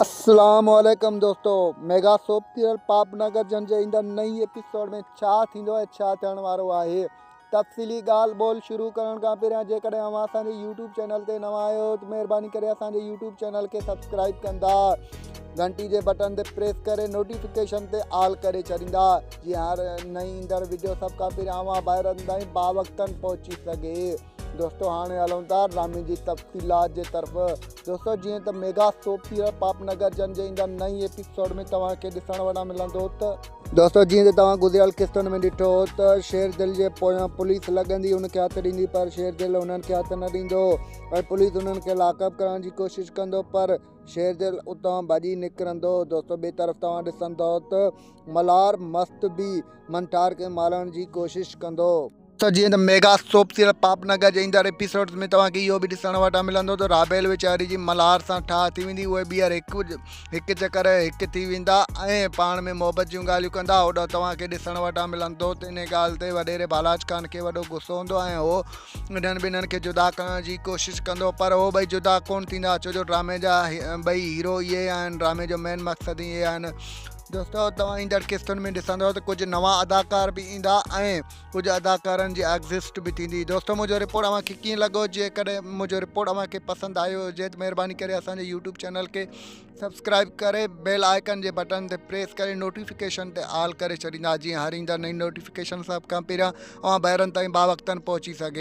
اسلام عليڪم دوستو ميگا سوپ سيريل پاپ نگر جن جي ايندڙ نئين ايپيسوڊ ۾ ڇا ٿيندو ۽ ڇا ٿيڻ وارو آهي تفصيلي ڳالهه ٻولهه شروع ڪرڻ کان پهريان جيڪڏهن اوهان اسان جي يوٽيوب چينل تي نوان آهيو ته مهرباني ڪري اسان جي يوٽيوب چينل کي سبسڪرائب ڪندا گهنٽي جي بٽن تي پريس ڪري نوٽيفڪيشن تي آل ڪري ڇڏيندا جيئن هر نئين ايندڙ وڊيو سڀ کان پهريان اوهان ڀائرن تائين باوقتن پهچي سگهي. دوستو هاڻي هلون ٿا ڊرامي جي تفصيلات جي طرف دوستو جيئن ته ميگا سوپ سيريل پاپ نگر جن جي ايندڙ نئين ايپيسوڊ ۾ توهان کي ڏسڻ وٽان ملندو ته. دوستو جيئن ته توهان گذريل قسطن ۾ ڏٺو هو ته شير دل جي پويان پوليس لڳندي ان کي هٿ ڏيندي پر شير دل انهن کي هٿ نه ڏيندو ۽ پوليس انهن کي لاڪ اپ ڪرڻ جي ڪوشش ڪندو پر شير دل اتان ڀڄي نڪرندو. دوستو ٻئي طرف توهان ڏسندو ته ملهار مست به منٺار کي مارڻ جي ڪوشش ڪندو. ته جيئن ته ميگا سوپ سيريل پاپ نگر جي ايندڙ ايپيسوڊز ۾ توهان کي اهو به ڏسڻ وٽان ملندو ته رابيل ويچاري جي ملهار سان ٺاهه ٿي ويندي اهي ٻيهر هڪ هڪ چڪر هڪ ٿي ويندا ۽ پاڻ ۾ محبت جون ڳالهيون ڪندا هوڏانهن توهان کي ڏسڻ وٽان ملندو ته انهي ڳالهه تي وڏيري بالاچ خان کي وڏو غصو هوندو ۽ هو انهن ٻنهن کي جدا ڪرڻ جي ڪوشش ڪندو پر هو ٻئي جدا ڪونه ٿيندا ڇو جو ڊرامي جا ٻئي هيرو اهي آهن ڊرامي جو مين مقصد اهي آهن دوستو توهان ايندڙ قسطن ۾ ڏسندو ته ڪجهه نوان اداڪار به ايندا ۽ ڪجهه اداڪارن جي ايگزسٽ به ٿيندي دوستو منهنجو رپورٽ اوهان کي ڪيئن لڳو جيڪڏهن منهنجو رپورٽ اوهان کي پسند آيو هجي ته مهرباني ڪري اسان جي يوٽيوب چينل کي سبسڪرائب ڪري بيل آئيڪن جي بٽن تي پريس ڪري نوٽيفڪيشن تي آل ڪري ڇڏيندا جيئن هر ايندڙ نئين نوٽيفڪيشن سڀ کان پهريان اوهان ڀائرن تائين باوقتن پهچي سگهي.